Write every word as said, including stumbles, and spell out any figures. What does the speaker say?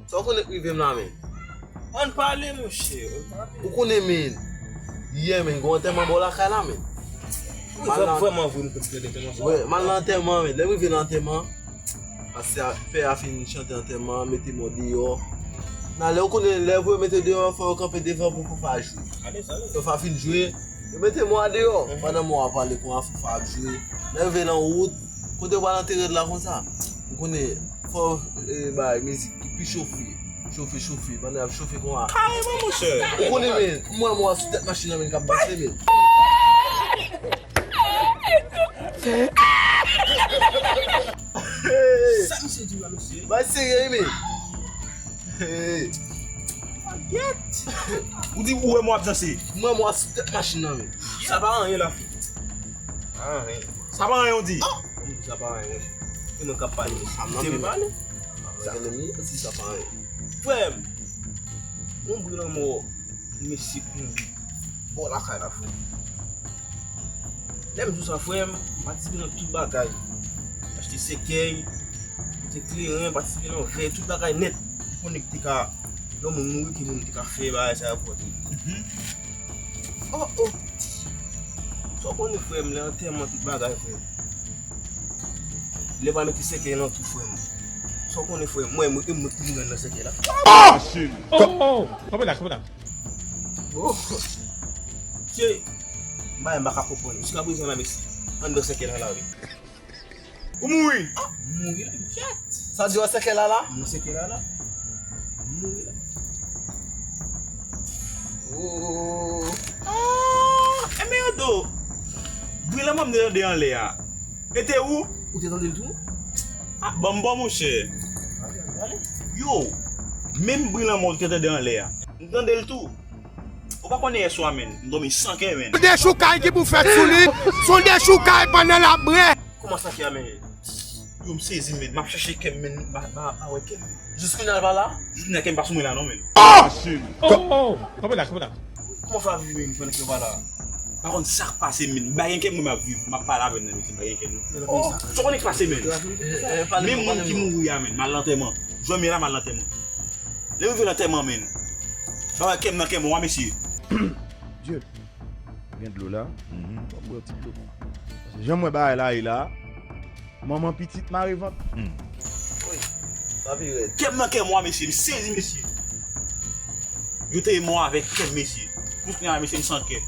Sa w konnen k rive m la, men? Ann pale, monchè, ann pale. Ou konnen, men, yè, men, gen antèman bò lakay la, men. Wi, vrèman, vrèman, vre, m konn gen antèman sa. Wi, m al nan antèman, men. Lè m rive nan antèman, pastè a, pè a fin chante antèman, mete mò deyò. Nan lè ou konnen, lè pou yo mete deyò, fò yo kanpe devan pou fanfa jwe. Fanfa fin jwe, yo mete mò a deyò. Pandan mò a pale konsa, fanfa ap jwe. Lè rive nan wout, kote yo pral antere l la konsa. Ou konnen, fò, e, bay mizik ki pi chofe. Chofe, chofe, pandan y ap chofe konsa. Kareman, monchè. Ou konnen, men, m wè mò a sou tèt machin nan, men, k ap danse, men. Sa misye di la, mesye? Bay serye, men. Hey. Paget. Ou di ou wè mò ap danse? M wè mò a sou tèt machin nan, men. Sa pa anyen la, fi. Pa anyen. Sa pa anyen, ou di? Sa pa anyen. E mwen k ap pale. Sa m nan pale. Sa m nan pale. Si sa pa anyen. Frè m, yon bri lanmò, mesye, kouri bò lakay la, frè m. Lè m di w sa, frè m, m patisipe nan tout bagay. M achte sèkèy, m te kleren, m patisipe nan vèy, tout bagay nèt. M konnen ki te ka, lè yon moun mouri, ki moun te ka fè bagay sa yo pote. Oh, oh. Sa w konnen, frè m, lè antèman tout bagay, frè m. Lè yo pral mete sèkèy nan tou, frè m. Sa w konnen, frè m, mwen, mwen, mwen, mwen nan sèkèy la. Oh! Oh, oh, oh. Kanpe la, kanpe la. Oh. Se, m pa, m pa ka konprann. Jiska prezan la, mesye, anndan sèkèy la, la, wi. Ou mouri? Ah, m mouri la, shit. Sa di w sèkèy la, la? M nan sèkèy la, la. M mouri la. Oh. Ah, e men yo do. Bri lanmò m te tande anlè a. E te ou? Ou te tande l tou? Ah, ban m ba w, monchè. Yo, menm bri lanmò ou te tande anlè a, m tande l tou. Ou pa konnen yè swa, menn, m dòmi san kè, menn. Dechoukay ki pou fèt sou li, se yon dechoukay pandan l ap brè. Kòman san kè a, menn? Yo, m sezi, menn. M ap chèche kè m, menn. M pa, m pa, m pa wè kè m. Jis kounye a l pa la? Jis kounye a kè m pa sou mwen la, non, menn. Oh! Oh, oh, oh. Kanpe la, kanpe la. Kòman fè ap viv, menn, pandan kè w pa la? Pa konn sa k pase, menn. M pa gen kè, mwen, m ap viv. M ap pale avè l nan, mesye, m pa gen kè, non. Oh, sa w konnen k pase, menn? Menm moun ki mouri a, menn, m al lantèman. Jwè m ye la, m al lantèman. Lè m rive lantèman, menn, m pa wè kè m nan kè mò a, mesye. Dye. Gen dlo la. Mhm. Bon, bwè yon ti dlo. Jan m wè bagay la ye la, manman pitit mare vant. Hmm. Wi. Sa pi rèd. Kè m nan kè mò a, mesye. M sezi, mesye. Yo te mò avèk kè m, mesye. Jis kounye a, mesye, m san kè.